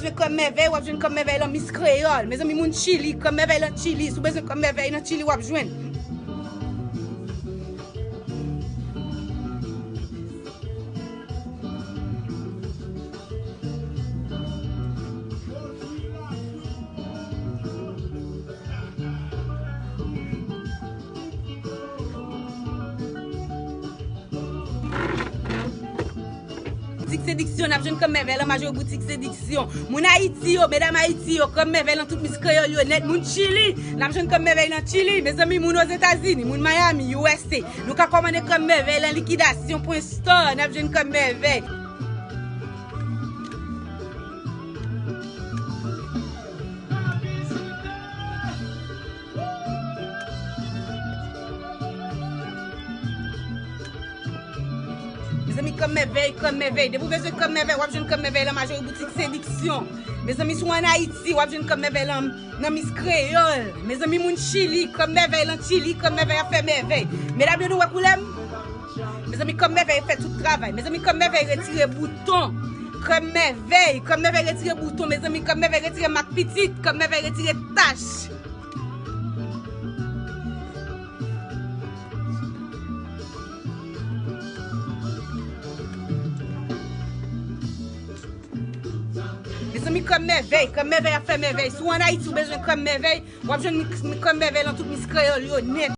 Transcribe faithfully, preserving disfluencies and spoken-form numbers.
Bezwen Krèm Mèvèy, w ap jwenn Krèm Mèvèy lan Miss Kreyòl. Mezanmi, moun Chili, Krèm Mèvèy lan Chili. Si w bezwen Krèm Mèvèy lan Chili, w ap jwenn. Boutik Sediksyon, n ap jwenn Krèm Mèvèy lan majori Boutik Sediksyon. Moun Ayiti yo, medam Ayiti yo, Krèm Mèvèy lan tout Miss Kreyòl yo nèt. Moun Chili, n ap jwenn Krèm Mèvèy lan Chili. Mezanmi, moun Ozetazini, moun Miami, U S A, nou ka kòmande Krèm Mèvèy lan Likidasyon pwen store, n ap jwenn Krèm Mèvèy. Mezanmi, Krèm Mèvèy, Krèm Mèvèy. Depi w bezwen Krèm Mèvèy, w ap jwenn Krèm Mèvèy lan majori Boutik Sediksyon. Mezanmi, si w ann Ayiti, w ap jwenn Krèm Mèvèy lan nan Miss Kreyòl. Mezanmi, moun Chili, Krèm Mèvèy lan Chili, Krèm Mèvèy ap fè mèvèy. Medam yo, nou wè koulè m? Mezanmi, Krèm Mèvèy fè tout travay. Mezanmi, Krèm Mèvèy retire bouton. Krèm Mèvèy, Krèm Mèvèy retire bouton. Mezanmi, Krèm Mèvèy retire mak pitit. Krèm Mèvèy retire tach. Mezanmi, Krèm Mèvèy, Krèm Mèvèy ap fè mèvèy. Si w ann Ayiti, w bezwen Krèm Mèvèy, w ap jwenn Krèm Mèvèy lan tout Miss Kreyòl yo nèt.